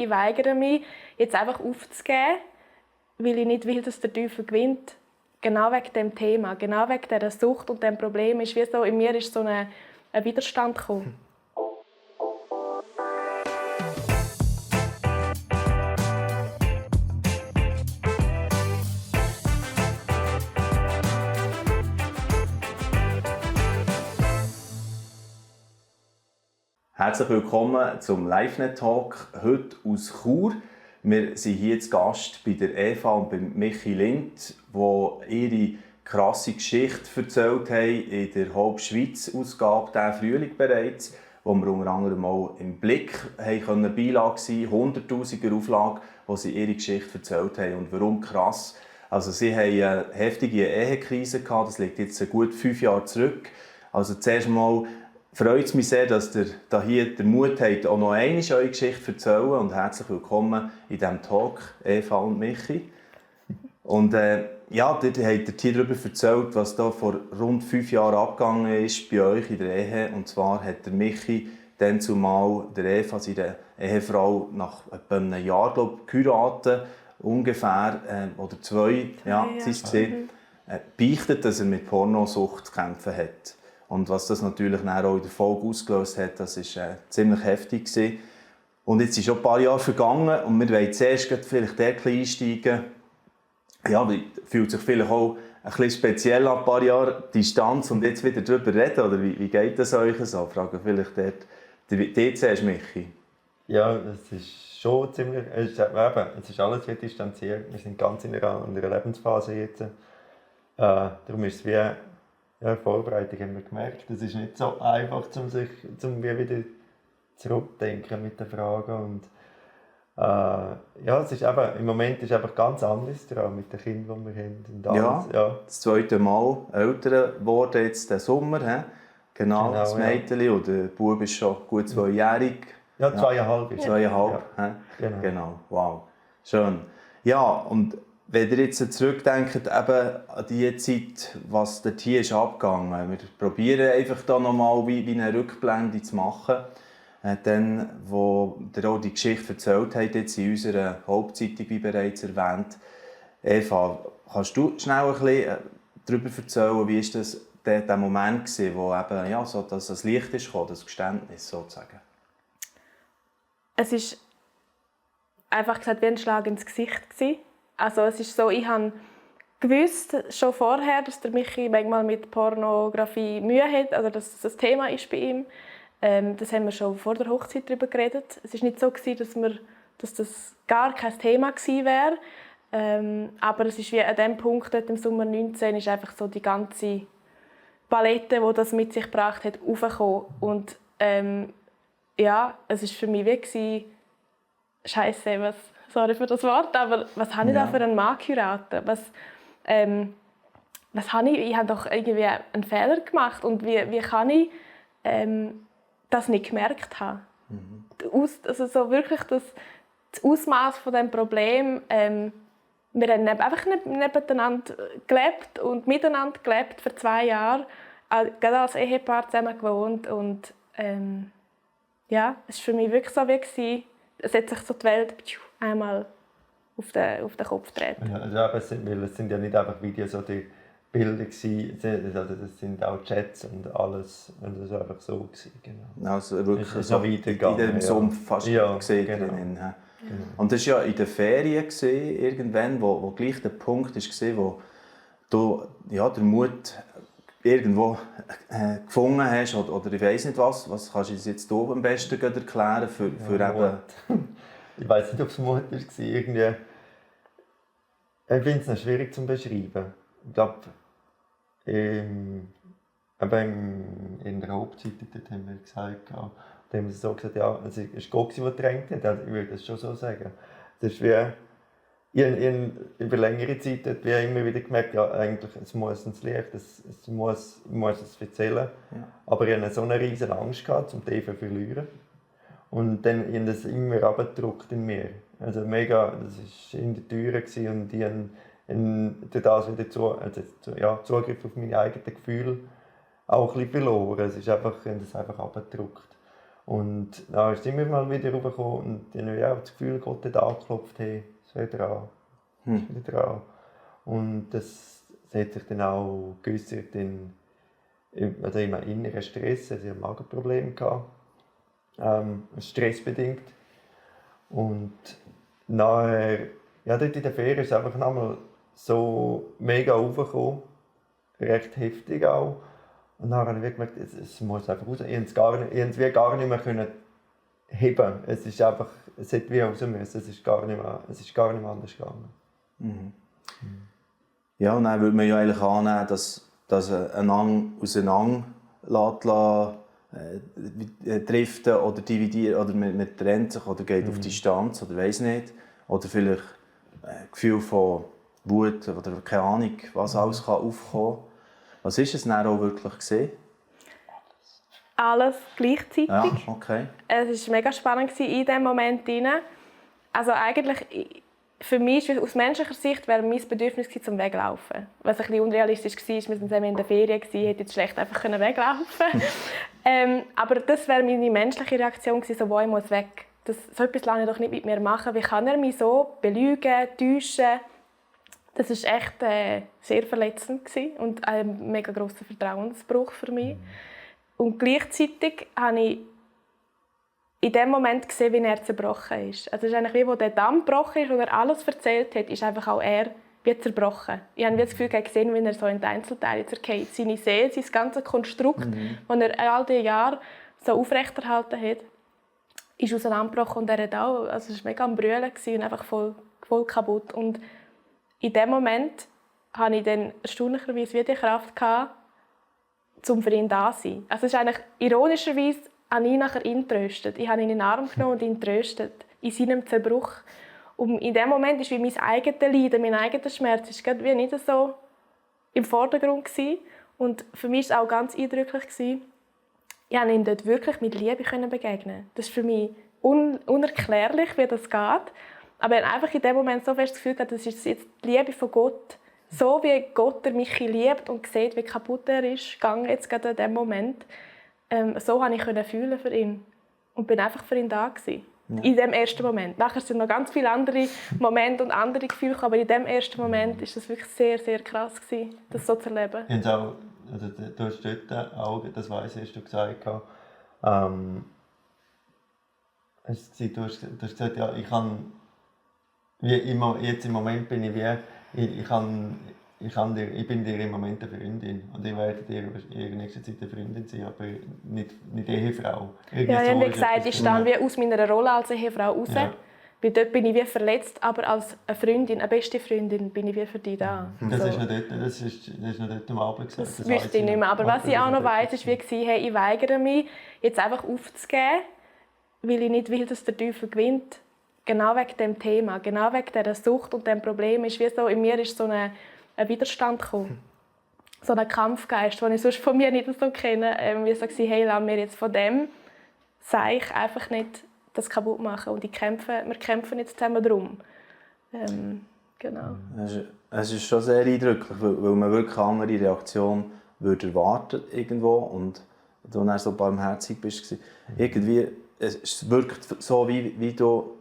ich weigere mich, jetzt einfach aufzugeben, weil ich nicht will, dass der Teufel gewinnt. Genau wegen dem Thema, genau wegen dieser Sucht und dem Problem ist wie so, in mir ist so ein Widerstand gekommen. Herzlich willkommen zum LiveNet-Talk, heute aus Chur. Wir sind hier zu Gast bei der Eva und bei Michi Lind, die ihre krasse Geschichte erzählt haben in der Hauptschweiz-Ausgabe diesen Frühling bereits, wo wir unter anderem auch im Blick haben Beilage sein, 100'000er Auflage, wo sie ihre Geschichte erzählt haben. Und warum krass? Also sie haben eine heftige Ehekrise gehabt, das liegt jetzt gut 5 Jahre zurück. Also zuerst mal freut es mich sehr, dass ihr hier den Mut habt, auch noch einmal eure Geschichte zu erzählen. Und herzlich willkommen in diesem Talk, Eva und Michi. Und ja, ihr habt hier darüber erzählt, was da vor rund 5 Jahren abgegangen ist bei euch in der Ehe. Und zwar hat der Michi dann zumal der Eva, seine Ehefrau, nach etwa einem Jahr geheiratet, ungefähr, oder 2, ja, beichtet, dass er mit Pornosucht zu kämpfen hat. Und was das natürlich auch in der Folge ausgelöst hat, das war ziemlich heftig gewesen. Und jetzt sind schon ein paar Jahre vergangen und wir wollen zuerst vielleicht dort einsteigen. Ja, fühlt sich vielleicht auch ein bisschen speziell an ein paar Jahre Distanz und jetzt wieder darüber reden, oder wie geht das euch so? Fragen vielleicht dort zuerst, Michi. Ja, es ist schon ziemlich, es ist alles sehr distanziert. Wir sind ganz in einer Lebensphase jetzt. Darum ist es wie Vorbereitung haben wir gemerkt. Es ist nicht so einfach, um wieder zurückdenken mit den Fragen. Und, es ist eben, im Moment ist einfach ganz anders dran mit den Kindern, die wir haben. Und alles, das zweite Mal älter geworden jetzt den Sommer. Genau, das Mädchen. Und der Bub ist schon gut 2-jährig. Ja, 2,5 ist 2,5. Ja. Genau, wow. Schön. Ja, und wenn ihr jetzt zurückdenkt eben an die Zeit, was dort hier ist abgegangen, wir probieren einfach da nochmal wie eine Rückblende zu machen. Dann, wo ihr auch die Geschichte erzählt habt, jetzt in unserer Hauptzeitung, wie bereits erwähnt. Eva, kannst du schnell ein bisschen darüber erzählen, wie war das der Moment gewesen, wo eben, so, dass das Licht ist gekommen, das Geständnis sozusagen? Es war einfach gesagt wie ein Schlag ins Gesicht gewesen. Also es ist so, ich habe gewusst schon vorher, dass der Michi manchmal mit Pornografie Mühe hat, also dass das ein Thema ist bei ihm. Das haben wir schon vor der Hochzeit darüber geredet. Es war nicht so, dass das gar kein Thema gewesen wäre. Aber es ist wie an dem Punkt, dort im Sommer 2019, ist einfach so die ganze Palette, die das mit sich gebracht hat, aufgekommen. Und es war für mich wie Scheiße, sorry für das Wort, aber was habe ich da für einen Mann geheiratet? Was habe ich? Ich habe doch irgendwie einen Fehler gemacht und wie kann ich das nicht gemerkt haben? Also so wirklich das Ausmaß von dem Problem. Wir haben einfach nicht nebeneinander gelebt und miteinander gelebt für 2 Jahre, gerade als Ehepaar zusammen gewohnt und es war für mich wirklich so wie es hat sich so die Welt einmal auf den Kopf gedreht. Ja, es sind ja nicht einfach Videos oder Bilder gewesen, also das sind auch Chats und alles, und das war einfach so gewesen, genau. Also wirklich so weitergegangen, in dem Sumpf fast gesehen. Genau. Genau. Und das war ja in den Ferien gewesen, irgendwann, wo gleich der Punkt war, wo du den Mut irgendwo gefunden hast, oder ich weiss nicht was kannst du uns jetzt hier am besten erklären für eben... Ich weiss nicht, ob es Mut war. Irgendwie. Ich finde es noch schwierig zu beschreiben. Ich glaube, in der Hauptzeit dort haben wir gesagt, da haben wir so gesagt, ja, es war Gott, der gedrängt hat. Ich würde das schon so sagen. Es ist wie, über längere Zeit hat ich immer wieder gemerkt, ja, eigentlich, es muss ins Licht, ich muss es erzählen. Ja. Aber ich hatte so eine riesige Angst gehabt, um die zu verlieren. Und dann haben das immer runtergedrückt in mir. Also mega, das war in der Tür und ich habe durch das wieder Zugriff auf meine eigenen Gefühle auch ein bisschen verloren. Es ist einfach, das einfach runtergedrückt. Und dann sind wir mal wieder raufgekommen und dann habe ich auch das Gefühl, Gott hat angeklopft, hey, es ist wieder dran. Es ist wieder dran. Und das hat sich dann auch geäussert in einem inneren Stress. Also ich hatte Magenprobleme. Stressbedingt. Und nachher, ja, dort in der Ferien ist es einfach nochmal so mega raufgekommen. Recht heftig auch. Und dann habe ich gemerkt, es muss einfach raus. Ich konnte es gar nicht mehr heben. Es ist einfach, es hätte wie raus müssen. Es ist gar nicht mehr anders gegangen. Mhm. Ja, und dann würde man ja eigentlich annehmen, dass einander auseinander driften oder dividieren oder man trennt sich oder geht auf Distanz oder weiss nicht. Oder vielleicht ein Gefühl von Wut oder keine Ahnung, was alles kann aufkommen kann. Was war es dann auch wirklich gewesen? Alles gleichzeitig. Ja, okay. Es war mega spannend in diesem Moment. Also eigentlich, für mich, aus menschlicher Sicht, wäre mein Bedürfnis zum Weglaufen. Was ein bisschen unrealistisch war, wir waren zusammen in der Ferien, ich hätte jetzt schlecht einfach weglaufen können. Aber das wäre meine menschliche Reaktion gewesen, so, ich muss weg. So etwas lasse ich doch nicht mit mir machen. Wie kann er mich so belügen, täuschen? Das war echt sehr verletzend und ein mega grosser Vertrauensbruch für mich. Und gleichzeitig habe ich in dem Moment gesehen, wie er zerbrochen ist. Also es ist eigentlich wie, wo der Damm gebrochen ist, wo er alles erzählt hat, ist einfach auch er wie zerbrochen. Ich habe das Gefühl, gesehen, wie er so in die Einzelteile zerfällt. Seine Seele, sein ganzes Konstrukt, das er all diese Jahre so aufrechterhalten hat, ist auseinandergebrochen und er hat auch, also es war mega am Brüllen und einfach voll kaputt. Und in dem Moment hatte ich dann erstaunlicherweise wieder die Kraft, um für ihn da zu sein. Also es ist eigentlich ironischerweise habe ich nachher ihn getröstet. Ich habe ihn in den Arm genommen und ihn getröstet in seinem Zerbruch. Und in dem Moment ist wie mein eigenes Leiden, mein eigener Schmerz ist gerade wie nicht so im Vordergrund gewesen. Und für mich war es auch ganz eindrücklich gewesen. Ich konnte ihm dort wirklich mit Liebe begegnen. Das ist für mich unerklärlich, wie das geht. Aber ich habe einfach in dem Moment so fest das Gefühl, das ist jetzt die Liebe von Gott. So wie Gott mich liebt und sieht, wie kaputt er ist, gegangen jetzt gerade in dem Moment. So konnte ich fühlen für ihn. Und bin einfach für ihn da gewesen. Ja. In dem ersten Moment. Nachher sind noch ganz viele andere Momente und andere Gefühle, aber in dem ersten Moment war das wirklich sehr, sehr krass gewesen, das so zu erleben. Auch, also, du hast dort auch, das weiss ich, hast du gesagt, du hast gesagt, ja, ich kann, wie immer, jetzt im Moment bin ich ich bin dir im Moment eine Freundin und ich werde dir in der nächsten Zeit eine Freundin sein, aber nicht Ehefrau. Ich habe gesagt, ich stehe wie aus meiner Rolle als Ehefrau raus. Ja. Weil dort bin ich wie verletzt, aber als eine Freundin, eine beste Freundin, bin ich wie für dich da. Das ist noch dort am Abend gesagt. Das wüsste ich nicht mehr. Aber was ich auch noch weiss, ist, hey, ich weigere mich, jetzt einfach aufzugeben, weil ich nicht will, dass der Teufel gewinnt. Genau wegen dem Thema, genau wegen dieser Sucht und dem Problem. Ist wie so, in mir ist so ein Widerstand gekommen. So ein Kampfgeist, den ich sonst von mir nicht so kenne. Wie so, hey, lass mir jetzt von dem Seich einfach nicht das kaputt machen. Und wir kämpfen jetzt zusammen darum. Genau. Es ist schon sehr eindrücklich, weil man wirklich eine andere Reaktion würde erwarten irgendwo und du dann so barmherzig bist. Irgendwie, es wirkt so, wie du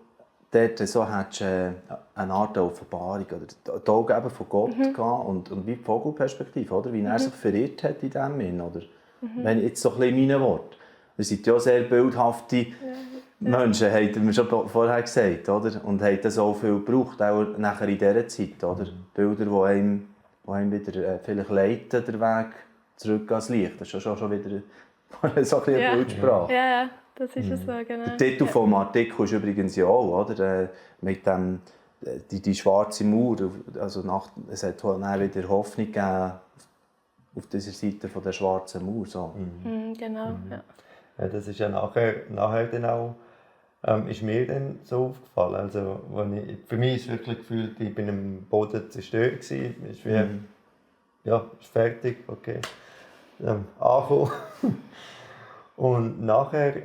dort so hättest, eine Art Offenbarung oder die Augen eben von Gott gehabt und wie die Vogelperspektive, oder? Wie er sich verirrt hat in dem Sinn, oder? Wenn jetzt so ein bisschen meine Worte. Wir sind ja sehr bildhafte Menschen, haben wir schon vorher gesagt, oder? Und haben das auch viel gebraucht, auch nachher in dieser Zeit, oder? Bilder, die einem wieder vielleicht leiten, der Weg zurück ans Licht. Das ist schon wieder so ein eine Bildsprache. Ja, das ist es so, genau. Der Titel des Artikels ist übrigens ja auch, oder? Mit dem, die schwarze Mauer. Also es hat dann wieder Hoffnung gegeben auf dieser Seite von der schwarzen Mauer. So. Genau, ja. Ja, das ist ja nachher dann auch, ist mir dann so aufgefallen. Also, für mich ist es wirklich gefühlt, ich bin am Boden zerstört gewesen. Ist wie, ja, ist fertig, okay. Angekommen. Und nachher habe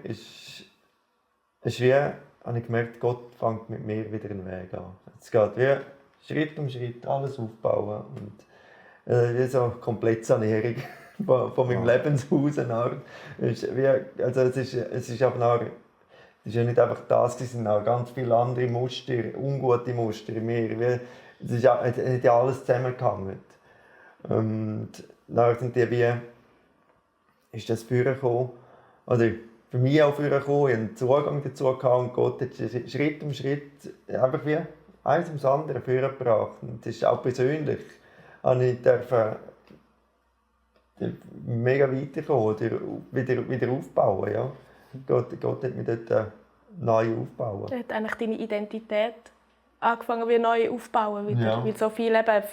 ich gemerkt, Gott fängt mit mir wieder einen Weg an. Es geht wie Schritt um Schritt alles aufbauen und wie so eine Komplettsanierung von meinem Lebenshaus. Also es ist aber nachher, es ist ja nicht einfach das, es sind auch ganz viele andere Muster, ungute Muster in mir. Es hat ja alles zusammengehangen. Und dann sind ist das vorgekommen, oder für mich auch vorgekommen, ich habe einen Zugang dazu gehabt und Gott hat Schritt um Schritt einfach wie eins ums andere vorgebracht. Und das ist auch persönlich, ich durfte mega weiterkommen oder wieder aufbauen. Ja. Gott hat mich dort neu aufbauen. Er hat eigentlich deine Identität angefangen wie neu aufzubauen, wieder, weil so viel eben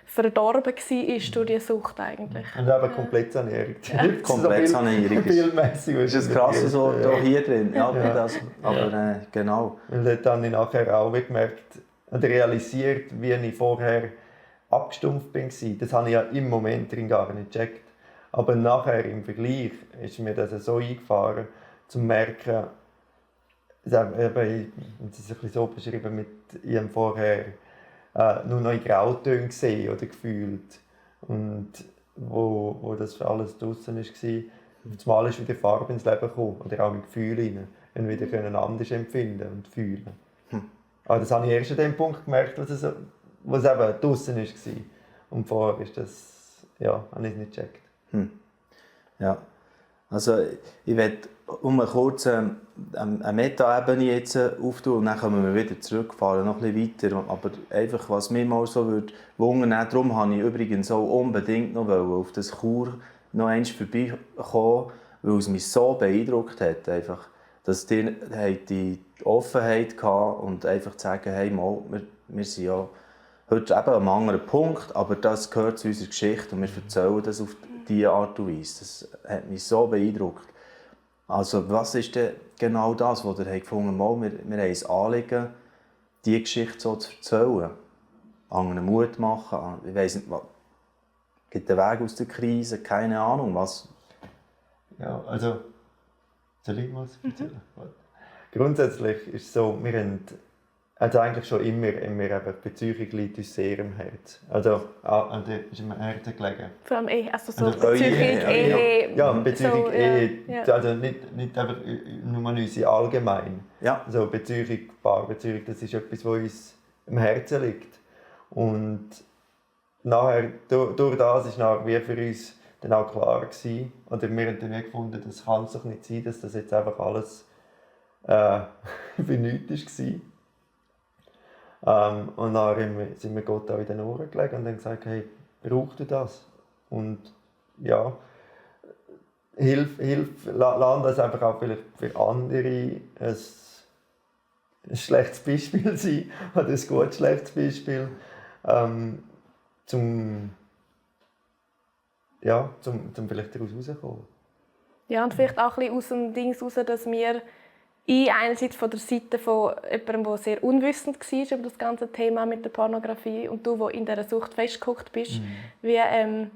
verdorben war durch diese Sucht eigentlich. Und eben komplett saniert. Ja. Komplett Sanierung. Ist das krass so hier drin? Ja, ja. Das, aber genau. Und dort habe ich nachher auch gemerkt und realisiert, wie ich vorher abgestumpft war. Das habe ich ja im Moment drin gar nicht gecheckt. Aber nachher im Vergleich ist mir das so eingefahren, zu merken, ich habe es so beschrieben, mit ihrem vorher nur noch in Grautönen gesehen oder gefühlt. Und wo das alles draussen war, zumal ist wieder Farbe ins Leben gekommen, oder auch mit Gefühlen rein, und wieder anders empfinden und fühlen. Aber das habe ich erst an dem Punkt gemerkt, was eben draussen war. Und vorher ist das, habe ich es nicht gecheckt. Ja, also ich werde kurz eine Meta-Ebene jetzt auftun und dann können wir wieder zurückfahren, noch ein bisschen weiter. Aber einfach, was mich mal so wundern würde, darum habe ich übrigens auch unbedingt noch auf das Chur noch einmal vorbeikommen, weil es mich so beeindruckt hat, einfach, dass die Offenheit hatten und einfach zu sagen, hey, mal, wir sind ja heute eben an einem anderen Punkt, aber das gehört zu unserer Geschichte und wir erzählen das auf diese Art und Weise. Das hat mich so beeindruckt. Also was ist denn genau das, was ihr gefunden habt? Wir haben ein Anliegen, diese Geschichte so zu erzählen, anderen Mut machen. Ich weiss nicht, was gibt einen Weg aus der Krise, keine Ahnung, was. Ja, also soll ich was erzählen? Grundsätzlich ist es so, wir haben eigentlich schon immer die Beziehung liegt uns sehr im Herzen. Also, ist im Herzen gelegen. Vor allem also so Beziehung, Ehe. Ja, Beziehung, so, Ehe. Ja. Also nicht einfach nur unsere allgemein. Ja. Also Beziehung, Paarbeziehung, das ist etwas, was uns im Herzen liegt. Und nachher, durch das ist nachher wie für uns dann auch klar gewesen, oder wir haben dann gefunden, das kann es doch nicht sein, dass das jetzt einfach alles für nichts war. Und dann sind wir Gott auch in den Ohren gelegt und haben gesagt, hey, brauchst du das? Und ja, lass das einfach auch vielleicht für andere ein schlechtes Beispiel sein, oder ein gut schlechtes Beispiel, zum vielleicht daraus rauszukommen. Ja, und vielleicht auch ein bisschen aus dem Ding heraus, dass wir einerseits von der Seite von jemandem, der sehr unwissend war über das ganze Thema mit der Pornografie und du, der in dieser Sucht festgeguckt bist, wir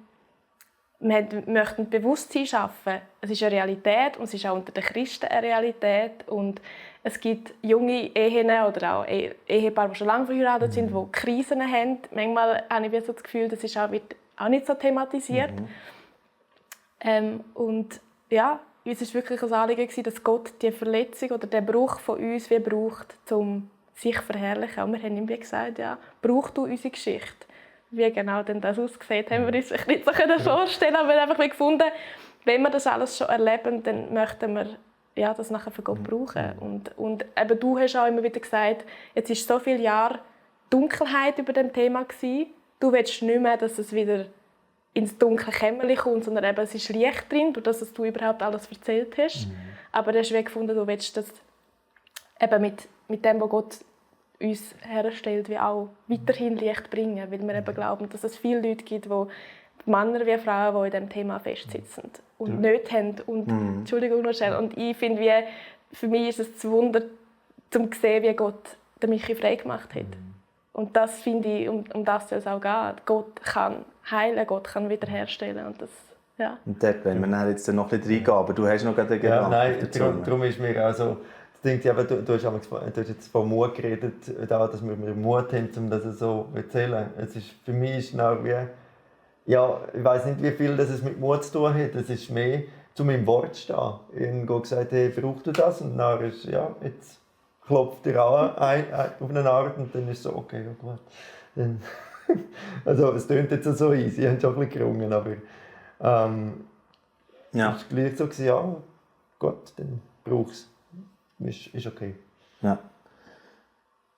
möchten Bewusstsein schaffen. Es ist eine Realität und es ist auch unter den Christen eine Realität. Und es gibt junge Ehen oder auch Ehepaare, die schon lange verheiratet sind, die Krisen haben. Manchmal habe ich so das Gefühl, das ist wird auch nicht so thematisiert. Und ja, uns war wirklich ein Anliegen, dass Gott die Verletzung oder den Bruch von uns braucht, um sich zu verherrlichen. Und wir haben ihm gesagt, ja, brauchst du unsere Geschichte. Wie genau denn das aussieht, haben wir uns nicht so vorstellen, aber wir haben einfach gefunden, wenn wir das alles schon erleben, dann möchten wir das nachher für Gott brauchen. Und eben du hast auch immer wieder gesagt, jetzt ist so viele Jahre Dunkelheit über dem Thema gewesen. Du willst nicht mehr, dass es wieder ins dunkle Kämmerchen kommt, sondern eben, es ist Licht drin, durch das du überhaupt alles erzählt hast. Aber du hast gefunden, du willst das eben mit dem, was Gott uns herstellt, wie auch weiterhin Licht bringen, weil wir eben glauben, dass es viele Leute gibt, Männer wie Frauen, die in diesem Thema festsitzen und nicht haben. Und, Entschuldigung noch schnell. Und ich finde, für mich ist es ein Wunder, zu sehen, wie Gott mich frei gemacht hat. Und das finde ich, um das soll es auch gehen. Gott kann heilen, Gott kann wiederherstellen. Und das, ja. Und dort wollen wir jetzt noch ein bisschen reingehen, aber du hast noch einen Gedanken. Ja, nein, darum ist mir auch so, du hast jetzt von Mut geredet, dass wir Mut haben, um das so zu erzählen. Für mich ist es wie ja, ich weiss nicht, wie viel das mit Mut zu tun hat. Das ist mehr zu meinem Wort stehen. Ich habe gesagt, hey, brauchst du das? Und dann ist, ja, jetzt klopft er an auf eine Art und dann ist es so, okay, ja gut. Dann, also es klingt jetzt so easy, ich habe schon ein bisschen gerungen, aber es war gleich so, ja, gut, dann brauchst du es. Ist okay. Ja.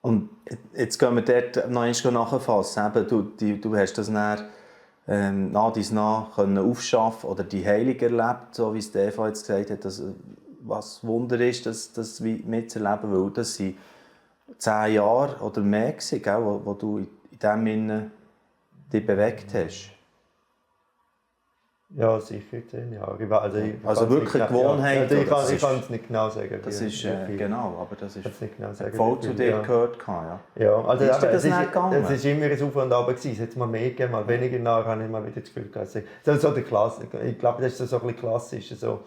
Und jetzt gehen wir dort noch einmal nachfassen. Eben, du hast das dann nach dies nach aufschaffen oder die Heilung erlebt, so wie es Eva jetzt gesagt hat, dass, was Wunder ist, das mitzuerleben, weil das sind 10 Jahre oder mehr gewesen, gell, wo du in diesem Sinne dich bewegt hast. Ja, sicher 10 Jahre. Also wirklich Gewohnheit? Ja, ich kann es nicht genau sagen. Das ist, genau, aber das ist nicht genau sagen, voll zu dir gehört. Ja. Also ist das nicht gegangen? Es war immer ein Auf und Ab. Es hat mal mehr gegeben, mal weniger. Nachher habe ich mal wieder das Gefühl gehabt. So der Klassiker. Ich glaube, das ist so ein bisschen klassisch. So,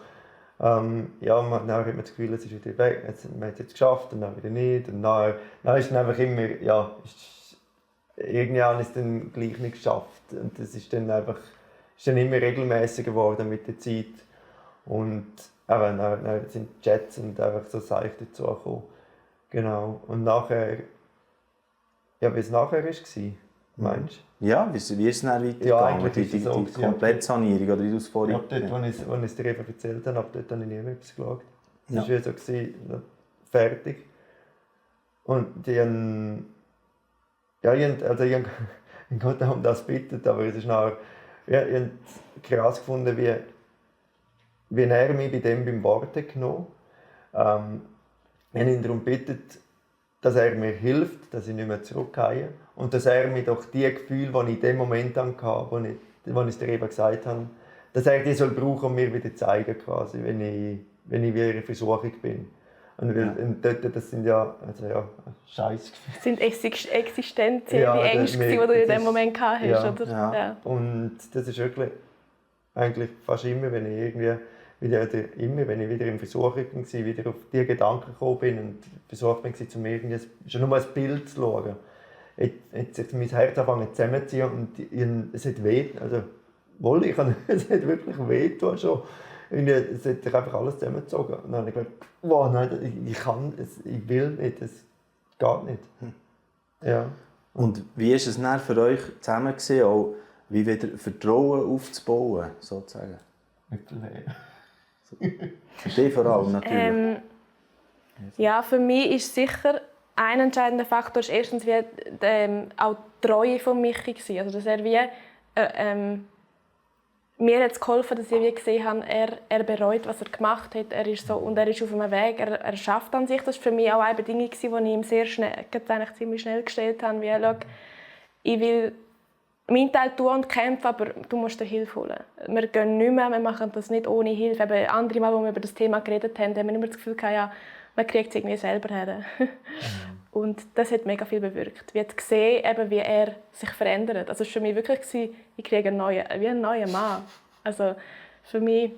dann hat man das Gefühl, es ist wieder weg. Man hat es jetzt geschafft, und dann wieder nicht. Und dann ist es einfach immer, ja, irgendwie habe ich es dann gleich nicht geschafft. Und das ist dann einfach... ist dann immer regelmäßiger geworden mit der Zeit. Und dann sind die Chats und einfach so seicht dazugekommen. Genau. Und nachher, ja, wie es nachher war, meinst du? Ja, wie ist es dann weitergegangen? Ja, eigentlich ist es so, die Komplettsanierung, oder wie du es vorhin... Ja, dort, als ich es dir eben erzählt habe, dort habe ich nie mehr etwas geschaut. Ja. Das war so, fertig. Und die haben... Ja, ich habe Gott um das gebeten, aber es ist nachher... Ja, ich habe krass gefunden, wie er mich bei dem beim Wort genommen hat. Ich habe ihn darum gebeten, dass er mir hilft, dass ich nicht mehr zurückgehe. Und dass er mir doch die Gefühle, die ich in dem Moment hatte, wo ich es dir eben gesagt habe, dass er die soll brauchen und mir wieder zeigen, quasi, wenn ich wieder in Versuchung bin. Und dort, das sind ja, Scheißgefühle. Das sind existenzielle Ängste, die du in dem Moment hast, ja, oder? Ja. Ja. Und das ist wirklich eigentlich fast immer, wenn ich wieder in Versuchung war, wieder auf diese Gedanken gekommen bin und versucht bin, zum irgendwie schon nur ein Bild zu schauen. Jetzt hat mein Herz angefangen zusammenzuziehen und es hat weh, also es hat wirklich weh getan schon. Es hat sich einfach alles zusammengezogen. Und dann habe ich gedacht, wow, nein, ich will nicht, es geht nicht. Ja. Und wie war es dann für euch zusammen, auch wie wieder Vertrauen aufzubauen, sozusagen? Für dich vor allem natürlich. Ja, für mich ist sicher ein entscheidender Faktor ist erstens wie, auch die Treue von Michi gewesen. Also dass er wie mir hat es geholfen, dass ich wie gesehen habe, er bereut, was er gemacht hat. Er ist auf einem Weg, er schafft an sich. Das war für mich auch eine Bedingung, die ich ihm ziemlich schnell gestellt habe. Wie, schau, ich will meinen Teil tun und kämpfen, aber du musst dir Hilfe holen. Wir gehen nicht mehr, wir machen das nicht ohne Hilfe. Eben andere Mal, als wir über das Thema geredet haben wir immer das Gefühl gehabt, ja, man kriegt es irgendwie selber her. Und das hat mega viel bewirkt. Wir haben gesehen, eben, wie er sich verändert. Also es war für mich wirklich, ich kriege einen neuen Mann. Also für mich,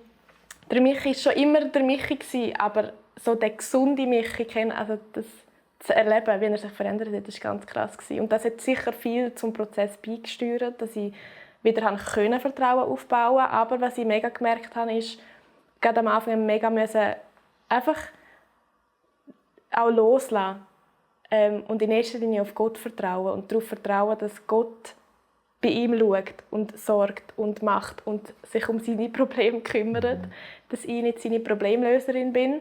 der Michi war schon immer der Michi, aber so der gesunde Michi kennen, also das zu erleben, wie er sich verändert hat, war ganz krass. Und das hat sicher viel zum Prozess beigesteuert, dass ich wieder Vertrauen aufbauen konnte. Aber was ich mega gemerkt habe, ist, gerade am Anfang mega müssen einfach auch loslassen. Und in erster Linie auf Gott vertrauen und darauf vertrauen, dass Gott bei ihm schaut und sorgt und macht und sich um seine Probleme kümmert, dass ich nicht seine Problemlöserin bin.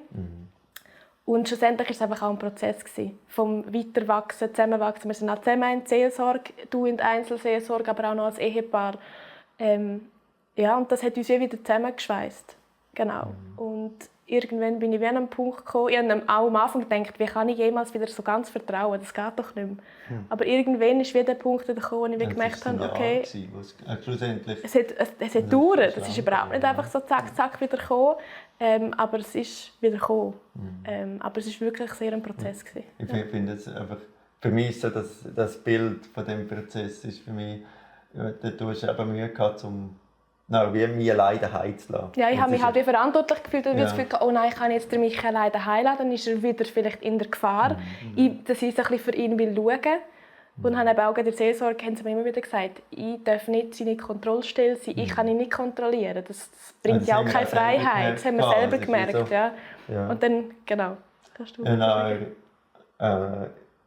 Und schlussendlich war es einfach auch ein Prozess vom Weiterwachsen, Zusammenwachsen. Wir sind auch zusammen in Seelsorge, du in der Einzelseelsorge, aber auch noch als Ehepaar. Ja, und das hat uns wieder zusammengeschweißt. Genau. Und irgendwann bin ich an einen Punkt gekommen, ich habe auch am Anfang gedacht, wie kann ich jemals wieder so ganz vertrauen, das geht doch nicht mehr. Aber irgendwann ist wieder der Punkt gekommen, wo ich gemerkt habe, okay, es hat gedauert, es ist überhaupt nicht einfach so zack, zack wieder gekommen, aber es ist wieder gekommen. Aber es war wirklich sehr ein Prozess. Ich finde es einfach, für mich ist so das Bild von dem Prozess ist für mich, du hast eben Mühe gehabt, wie mich alleine daheim zu lassen. Ja, ich habe mich halt wie verantwortlich gefühlt und das Gefühl, oh nein, ich kann jetzt mich alleine daheim lassen, dann ist er wieder vielleicht in der Gefahr, dass ich so ein bisschen für ihn schauen will. Und haben eben auch in der Seelsorge haben sie mir immer wieder gesagt, ich darf nicht seine Kontrollstelle sein, ich kann ihn nicht kontrollieren. Das bringt ja auch keine Freiheit. Das haben wir selber gemerkt. So. Ja. Und dann, genau.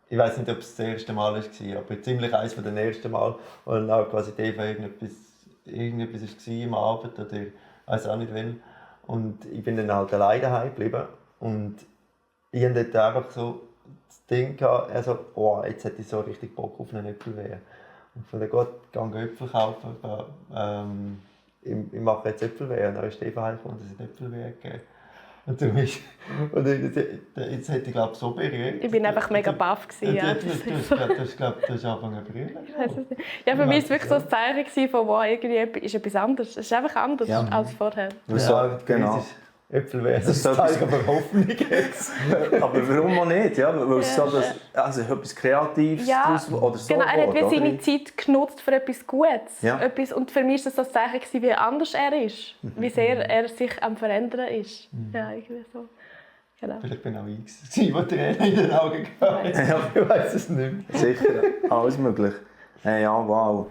Ich weiß nicht, ob es das erste Mal war, aber ziemlich eines der ersten Mal, wo dann auch quasi Eva irgendetwas war am Abend oder ich weiß auch nicht wann. Und ich bin dann halt alleine daheim geblieben. Und ich hatte dort einfach so das Ding gehabt, also, oh, jetzt hätte ich so richtig Bock auf einen Äpfelwehr. Und von der Gott, gehe Äpfel kaufen, ich mache jetzt Äpfelwehr. Und dann ist Eva heimgekommen und es hat Äpfelwehr gegeben. Und jetzt hätte ich glaube so berührt. Ich war einfach mega baff. Ja. Du hast angefangen zu brüllen. Ja, für mich war es wirklich so ein Zeichen von, wow, irgendwie ist etwas anderes. Es ist einfach anders als vorher. Ja, genau. Äpfelwehr, das ist ein Zeichen von Hoffnung jetzt. Aber warum auch nicht? Ja, weil es so etwas Kreatives oder so. Genau, er hat seine Zeit genutzt für etwas Gutes. Ja. Und für mich war das so ein Zeichen, wie anders er ist. Wie sehr er sich am Verändern ist. Ja, irgendwie so. Genau. Vielleicht bin auch ich, der Tränen in den Augen gehabt. Ich weiß es nicht mehr. Sicher, alles möglich. Ja, wow.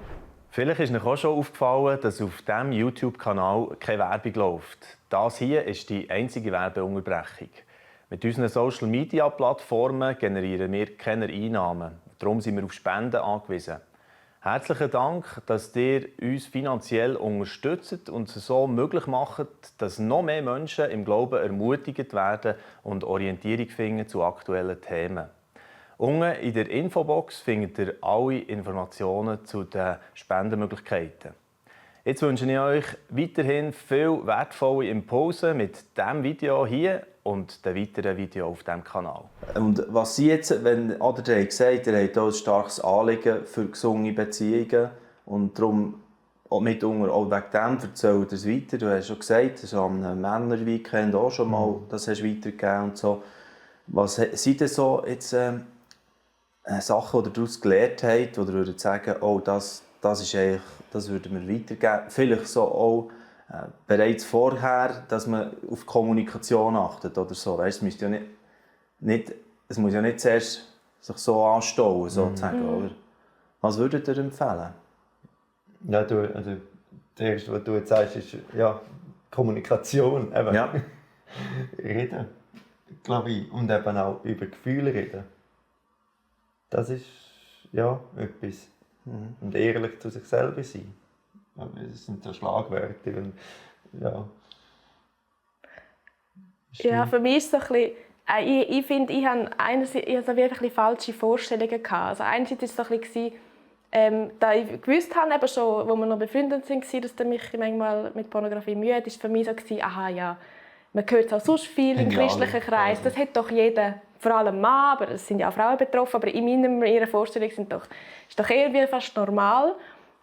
Vielleicht ist euch auch schon aufgefallen, dass auf diesem YouTube-Kanal keine Werbung läuft. Das hier ist die einzige Werbeunterbrechung. Mit unseren Social-Media-Plattformen generieren wir keine Einnahmen. Darum sind wir auf Spenden angewiesen. Herzlichen Dank, dass ihr uns finanziell unterstützt und es so möglich macht, dass noch mehr Menschen im Glauben ermutigt werden und Orientierung finden zu aktuellen Themen. Unten in der Infobox findet ihr alle Informationen zu den Spendenmöglichkeiten. Jetzt wünsche ich euch weiterhin viel wertvolle Impulse mit diesem Video hier und den weiteren Videos auf diesem Kanal. Und was Sie jetzt, wenn ihr habt gesagt, ihr habt auch ein starkes Anliegen für gesunde Beziehungen und darum mitunter auch wegen dem erzählt es weiter. Du hast schon gesagt, so am Männer-Weekend auch schon mal, das hast du weitergegeben und so. Was sind denn so jetzt Sachen, die ihr daraus gelernt habt, oder würdet sagen, oh, das ist eigentlich, das würden wir weitergeben. Vielleicht so auch bereits vorher, dass man auf Kommunikation achtet oder so. Weißt, es muss ja nicht zuerst sich so anstauen, sozusagen, oder? Was würdet ihr empfehlen? Ja, also das Erste, was du jetzt sagst, ist Kommunikation. Eben. Ja. Reden, glaube ich, und eben auch über Gefühle reden. Das ist etwas. Und ehrlich zu sich selber sein. Das sind so Schlagwörter. Und, ja, für mich ist es so ein bisschen, ich finde, ich habe wirklich falsche Vorstellungen gehabt. Also einerseits war es so ein bisschen, da ich gewusst habe, eben schon, wo wir noch befreundet waren, dass der mich manchmal mit Pornografie müde ist, war für mich so, aha, ja, man hört es auch sonst viel im christlichen Kreis, das hat doch jeder, vor allem Mann, aber es sind ja auch Frauen betroffen, aber in ihrer Vorstellung ist doch eher fast normal.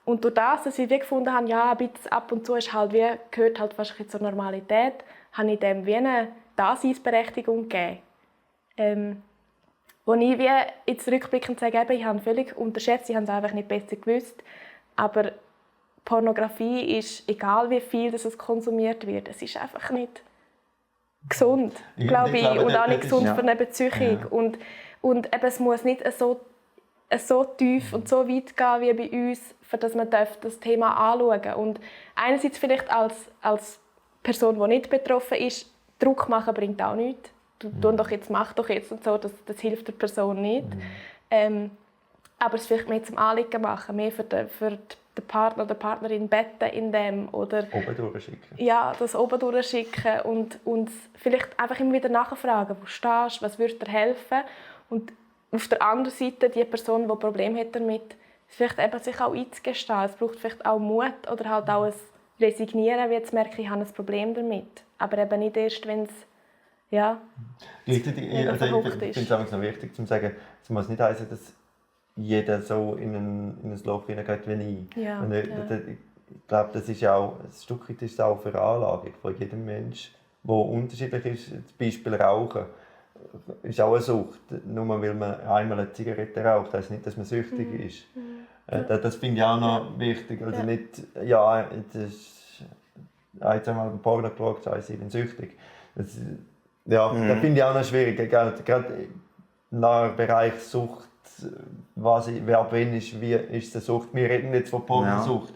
Und durch das, dass ich gefunden habe, ja, ab und zu ist halt gehört halt fast zur Normalität, habe ich dem wie eine Daseinsberechtigung gegeben. Wo ich jetzt rückblickend sage, ich habe völlig unterschätzt, ich habe es einfach nicht besser gewusst. Aber Pornografie ist, egal wie viel es konsumiert wird, es ist einfach nicht gesund, glaube ich, und auch nicht gesund für eine Beziehung. Ja. Und eben, es muss nicht so tief und so weit gehen wie bei uns, für dass man das Thema anschauen darf. Und einerseits vielleicht als Person, die nicht betroffen ist, Druck machen bringt auch nichts. Mach doch jetzt und so, das hilft der Person nicht. Aber es vielleicht mehr zum Anliegen machen, mehr für den Partner oder Partnerin betten in dem oder oben durchschicken. Ja, das oben durchschicken und vielleicht einfach immer wieder nachfragen, wo stehst du, was würde dir helfen, und auf der anderen Seite die Person, die Probleme hat damit, vielleicht eben sich auch einzugestehen. Es braucht vielleicht auch Mut oder halt auch ein Resignieren, wie jetzt merke ich habe ein Problem damit, aber eben nicht erst, wenn es ich finde es noch wichtig zu sagen, es muss nicht heißen, dass jeder so in ein Loch hineingeht wie ich. Ja, ich glaube, das ist auch ein Stück weit ist auch Veranlagung von jedem Menschen, der unterschiedlich ist. Zum Beispiel Rauchen ist auch eine Sucht. Nur weil man einmal eine Zigarette raucht, heisst nicht, dass man süchtig ist. Das finde ich auch noch wichtig. Also nicht, jetzt einmal beim Porno geschaut, ich bin süchtig. Das finde ich auch noch schwierig. Gerade im Bereich Sucht ab wann wie ist es eine Sucht. Wir reden jetzt von Pornosucht.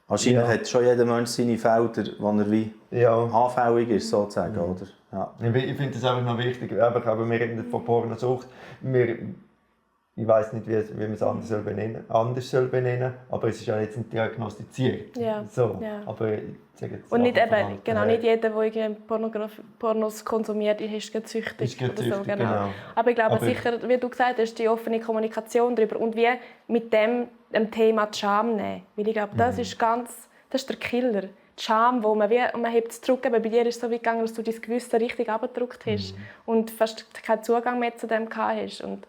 Wahrscheinlich hat schon jeder Mensch seine Felder, wo er wie anfällig ist, sozusagen, oder? Ja. Ich finde das einfach noch wichtig, aber wir reden nicht von Pornosucht. Ich weiß nicht, wie man es anders soll benennen, aber es ist ja jetzt nicht diagnostiziert. Ja. So. Ja. Aber ich sage jetzt und nicht, nicht jeder, der Pornos konsumiert, ist süchtig. Ist süchtig, genau. Aber ich glaube sicher, wie du gesagt hast, die offene Kommunikation darüber und wie mit dem Thema die Scham nehmen. Weil ich glaube, das ist der Killer. Die Scham, wo man hebt es zurück. Aber bei dir ist es so weit gegangen, dass du dein Gewissen richtig abgedrückt hast und fast keinen Zugang mehr zu dem gehabt hast. Und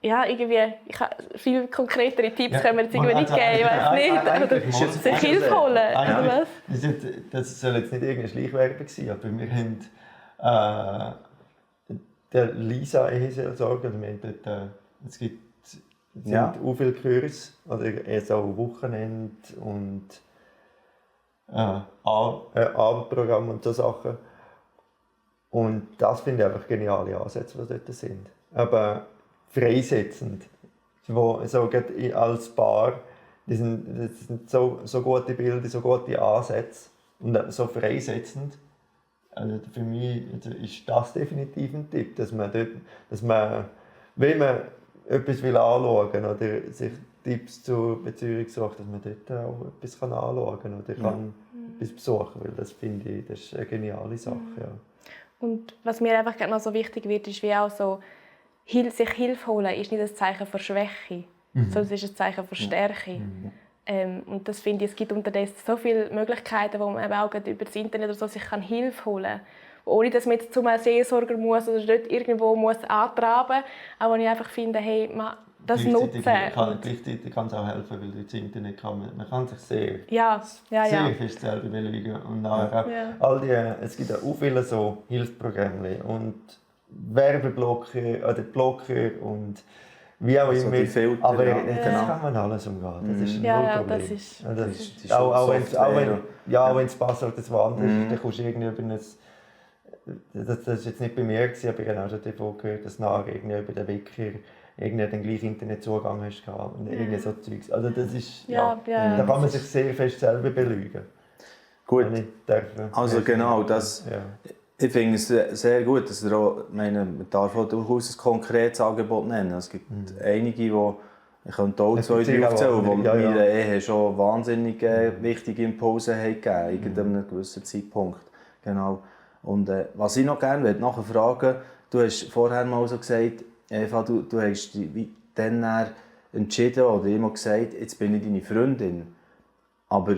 irgendwie, viel konkretere Tipps können wir jetzt irgendwie nicht geben, ich weiß nicht. Oder sich Hilfe holen, oder was? Das soll jetzt nicht irgendeine Schleichwerbung sein, aber wir haben der Lisa Eheseelsorge, es gibt auch viele Kurse, oder eher so Wochenende und Abendprogramm und so Sachen. Und das finde ich einfach geniale Ansätze, die dort sind. Aber freisetzend, wo so als Paar, das sind so gute Bilder, so gute Ansätze und so freisetzend. Also für mich ist das definitiv ein Tipp, dass man, wenn man etwas anschauen will oder sich Tipps zur Beziehungssucht, dass man dort auch etwas anschauen kann oder kann etwas besuchen, weil das finde ich, das ist eine geniale Sache. Ja. Und was mir einfach noch so wichtig wird, ist wie auch so, sich Hilfe holen ist nicht ein Zeichen für Schwäche, sondern es ist ein Zeichen für Stärke. Und das finde ich, es gibt unterdessen so viele Möglichkeiten, wo man eben auch über das Internet oder so sich Hilfe holen kann. Ohne dass man jetzt zu einem Seelsorger muss oder dort irgendwo muss antraben muss. Auch wenn ich einfach finde, hey, das nutzen. Gleichzeitig kann es auch helfen, weil durch das Internet man kann sich sehr fest selber belügen. Und nachher es gibt auch viele so Hilfsprogramme und Werbeblocker oder Blocker und wie auch immer. Die Filter, aber das kann man alles umgehen. Das ist ein Problem. Das ist auch wenn es Passwort das woanders ist, dann kommst du irgendwie über ein... Das war jetzt nicht bei mir, aber ich habe auch schon davon gehört, dass nachher irgendwie über den Wecker den gleichen Internetzugang hast gehabt und irgendwie so Zeugs. Also das ist, da kann man sich sehr fest selber belügen. Gut, also genau, das... Ich finde es sehr gut, dass man darf auch durchaus ein konkretes Angebot nennen. Es gibt einige, die ich könnte auch 2, 3 aufzählen, die mir Ehe schon wahnsinnig wichtige Impulse haben gegeben, in einem gewissen Zeitpunkt. Genau. Und was ich noch gerne nachher fragen, du hast vorher mal so gesagt, Eva, du hast dich dann entschieden oder immer gesagt, jetzt bin ich deine Freundin. Aber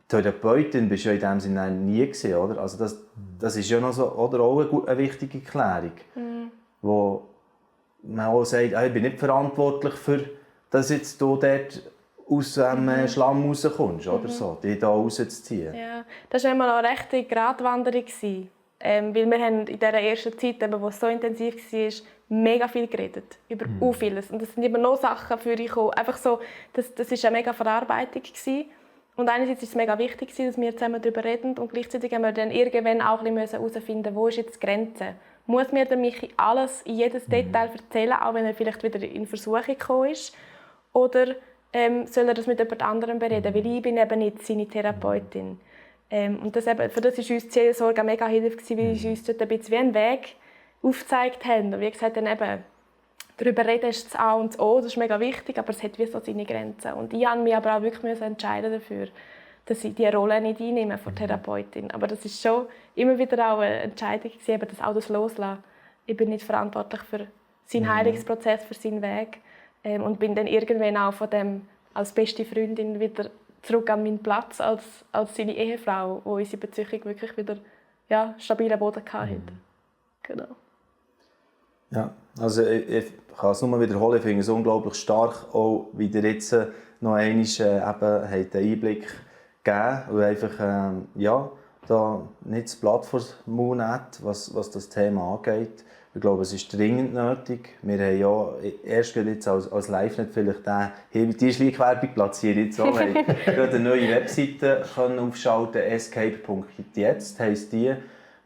Therapeutin bist du ja in dem Sinne nie gewesen, oder? Also das ist ja noch so, oder auch eine wichtige Klärung, wo man auch sagt, ich bin nicht verantwortlich für, dass jetzt du dort aus dem Schlamm rauskommst, oder so, dich da rauszuziehen. Ja, das war einmal eine rechte Gratwanderung. Weil wir haben in dieser ersten Zeit, wo es so intensiv war, mega viel geredet. Über vieles. Und es sind immer noch Sachen für dich gekommen. Einfach so, das war eine mega Verarbeitung. Und einerseits ist es mega wichtig, dass wir zusammen darüber reden und gleichzeitig haben wir dann irgendwann auch herausfinden, wo ist jetzt die Grenze. Muss mir der Michi alles in jedes Detail erzählen, auch wenn er vielleicht wieder in Versuchung gekommen ist? Oder soll er das mit jemand anderem bereden? Weil ich bin eben nicht seine Therapeutin. Und für das war uns die Seelsorge mega hilfreich, weil sie uns dort ein bisschen wie einen Weg aufgezeigt haben. Und wie gesagt, dann eben, darüber reden ist das A und das O, das ist mega wichtig, aber es hat wie so seine Grenzen. Und ich musste mich aber auch wirklich entscheiden dafür, dass ich diese Rolle nicht einnehme von Therapeutin. Aber das ist schon immer wieder auch eine Entscheidung, das Loslassen. Ich bin nicht verantwortlich für seinen Heilungsprozess, für seinen Weg. Und bin dann irgendwann auch von dem als beste Freundin wieder zurück an meinen Platz als seine Ehefrau, wo unsere Beziehung wirklich wieder stabilen Boden hatte. Genau. Ja, also ich kann es nur wiederholen, ich finde es unglaublich stark, auch wie ihr jetzt noch einmal den Einblick gegeben und einfach da nicht das Blatt vor den Mund hat, was das Thema angeht. Ich glaube, es ist dringend nötig. Wir haben ja erst jetzt als LiveNet vielleicht die Schleichwerbung platziert. Jetzt auch, wir haben eine neue Webseite aufschalten, escape.jetzt heisst die,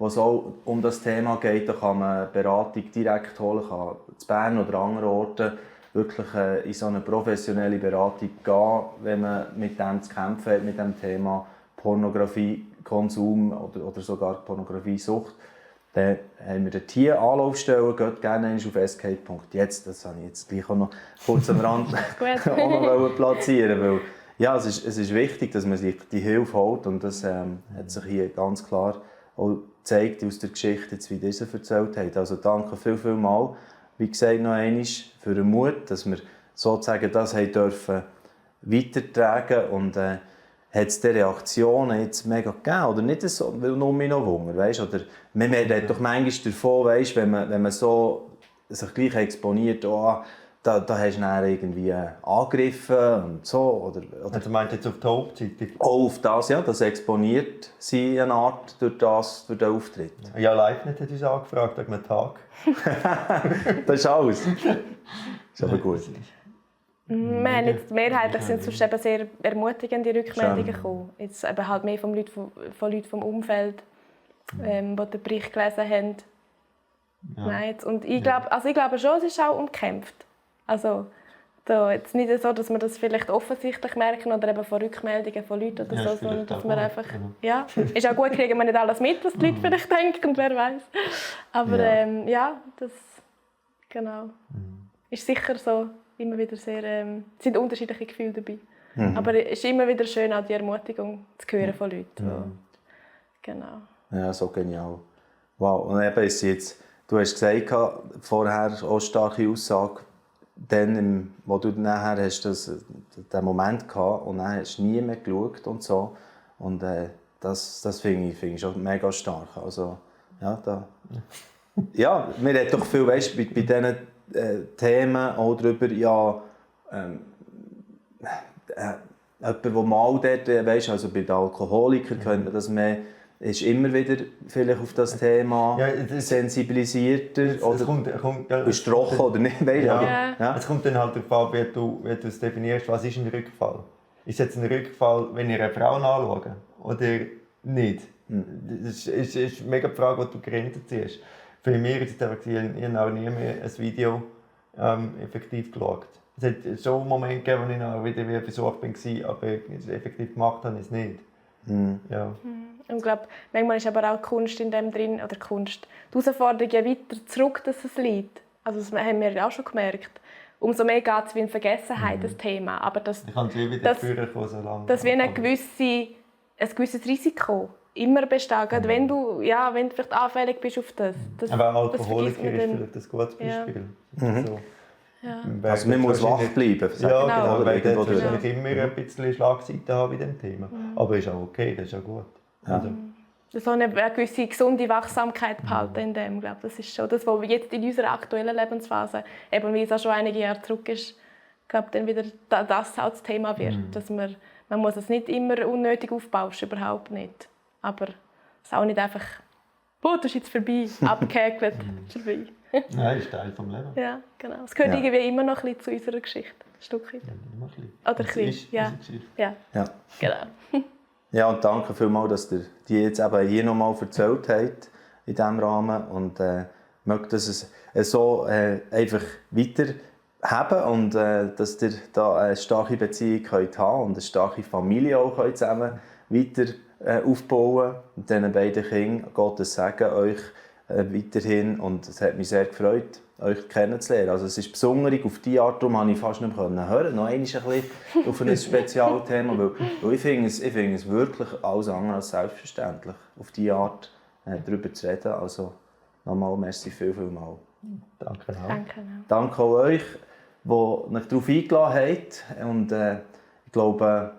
wo es auch um das Thema geht. Da kann man Beratung direkt holen, kann in Bern oder anderen Orten wirklich in so eine professionelle Beratung gehen, wenn man mit dem zu kämpfen hat, mit dem Thema Pornografiekonsum oder sogar Pornografiesucht. Dann haben wir dort hier Anlaufstellen, geht gerne auf escape.jetzt. Das habe ich jetzt gleich auch noch kurz am Rand auch noch platzieren, weil ja, es ist wichtig, dass man sich die Hilfe holt, und das hat sich hier ganz klar auch gezeigt aus der Geschichte, jetzt, wie diese erzählt hat. Also danke viel mal, wie gesagt, noch einmal für den Mut, dass wir sozusagen das dürfen weitertragen, und hat es diese Reaktionen jetzt mega gegeben, oder nicht so, weil nur mich noch wundert, weißt? Oder man redet doch manchmal davon, weißt, wenn man so sich gleich exponiert, oh, da hast du dann irgendwie angegriffen und so. Oder also meinst du jetzt auf die Hauptzeitung? Auch auf das, ja, das exponiert sie eine Art durch den Auftritt. Ja, LiveNet hat uns angefragt, wegen einem Tag. Das ist alles. Das ist aber gut. Wir haben jetzt mehrheitlich sind sonst eben sehr ermutigende Rückmeldungen gekommen. Jetzt eben halt mehr von Leuten vom Umfeld, die den Bericht gelesen haben. Ja. Nein, und ich glaube schon, es ist auch umkämpft. Also da jetzt nicht so, dass wir das vielleicht offensichtlich merken oder eben von Rückmeldungen von Leuten oder so, sondern dass wir einfach... Ja, ist auch gut, kriegen wir nicht alles mit, was die Leute vielleicht denken, und wer weiß. Aber das... Genau. Ist sicher so, immer wieder sehr... sind unterschiedliche Gefühle dabei. Aber es ist immer wieder schön, auch die Ermutigung zu hören von Leuten. Genau. Ja, so genial. Wow, und eben ist jetzt... Du hast gesagt, vorher auch starke Aussage, dann, wo du nachher hast den Moment gehabt und dann hast du nie mehr geschaut und so. Und das finde ich schon mega stark. Also, ja, wir reden doch viel, weißt, bei diesen Themen auch darüber, jemand, der mal dort, weißt, also bei den Alkoholikern könnte man das mehr, ist immer wieder vielleicht auf das Thema sensibilisierter oder bestrochen oder nicht. Ja. Es kommt dann halt darauf an, wie du es definierst, was ist ein Rückfall. Ist jetzt ein Rückfall, wenn ihr eine Frau anschaut oder nicht? Das ist eine mega Frage, die du Grenzen ziehst. Für mich ist es einfach, ich habe auch nie mehr ein Video effektiv geschaut. Es hat schon einen Moment gegeben, wo ich noch wieder versucht war, aber effektiv gemacht habe ich es nicht. Ja. Und ich glaube, manchmal ist aber auch Kunst in dem drin, oder Kunst, die Herausforderung, je weiter zurück dass es liegt. Also das haben wir auch schon gemerkt. Umso mehr geht es wie in Vergessenheit, das Thema. Aber dass wie ein gewisses Risiko immer besteht, wenn du vielleicht anfällig bist auf das. Aber Alkoholiker ist vielleicht ein gutes Beispiel. Ja. So. Ja. Also man muss wach bleiben. Ja, genau. Weil du wahrscheinlich immer ein bisschen Schlagseite haben bei diesem Thema. Aber ist auch okay, das ist auch gut. Ja. Also. So eine gewisse gesunde Wachsamkeit behalten in dem, glaube ich. Das ist schon das, was wir jetzt in unserer aktuellen Lebensphase, eben wie es auch schon einige Jahre zurück ist, glaube dann wieder das auch das Thema wird. Dass man muss es nicht immer unnötig aufbauschen, überhaupt nicht. Aber es ist auch nicht einfach, das ist jetzt vorbei, abgehäkelt, vorbei. Nein, ist Teil des Lebens. Ja, genau. Es gehört irgendwie immer noch ein bisschen zu unserer Geschichte, ein Stück weit. Ja, immer ein bisschen. Oder ein bisschen, ja. Ja. Genau. Ja, und danke vielmals, dass ihr die jetzt eben hier nochmal erzählt habt in diesem Rahmen, und möchte, dass es so einfach weiter haben und dass ihr da eine starke Beziehung könnt haben und eine starke Familie auch könnt zusammen weiter aufbauen und diesen beiden Kindern Gottes Segen euch weiterhin, und es hat mich sehr gefreut, euch kennenzulernen. Also es ist besonders auf diese Art, darum konnte ich fast nicht mehr hören. Noch einmal ein bisschen auf ein Spezialthema, weil ich finde es wirklich alles andere als selbstverständlich, auf diese Art darüber zu reden. Also nochmal merci vielmals. Danke auch. Danke auch euch, die euch darauf eingeladen habt. Und ich glaube,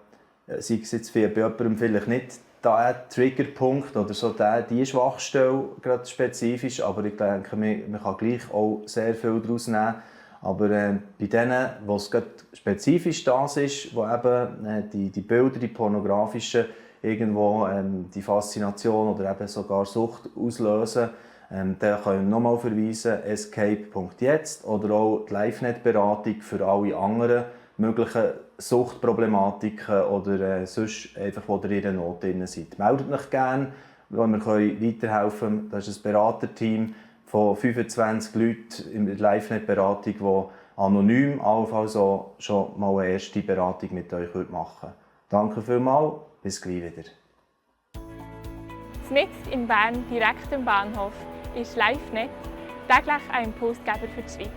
sei es jetzt bei jemandem vielleicht nicht der Triggerpunkt oder so die Schwachstelle gerade spezifisch, aber ich denke, man kann gleich auch sehr viel daraus nehmen. Aber bei denen, wo es gerade spezifisch das ist, wo eben die Bilder, die pornografischen, irgendwo die Faszination oder eben sogar Sucht auslösen, dann können wir nochmal verweisen, escape.jetzt oder auch die LiveNet-Beratung für alle anderen möglichen Suchtproblematiken oder sonst einfach, wo ihr in der Not drin seid. Meldet euch gerne, wo wir weiterhelfen können. Das ist ein Beraterteam von 25 Leuten in der LiveNet-Beratung, die anonym allenfalls auch schon mal eine erste Beratung mit euch machen würden. Danke vielmals, bis gleich wieder. Mitten in Bern, direkt am Bahnhof, ist LiveNet täglich ein Impulsgeber für die Schweiz.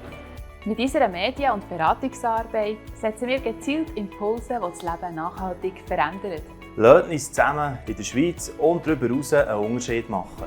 Mit unserer Medien- und Beratungsarbeit setzen wir gezielt Impulse, die das Leben nachhaltig verändern. Lasst uns zusammen in der Schweiz und darüber hinaus einen Unterschied machen.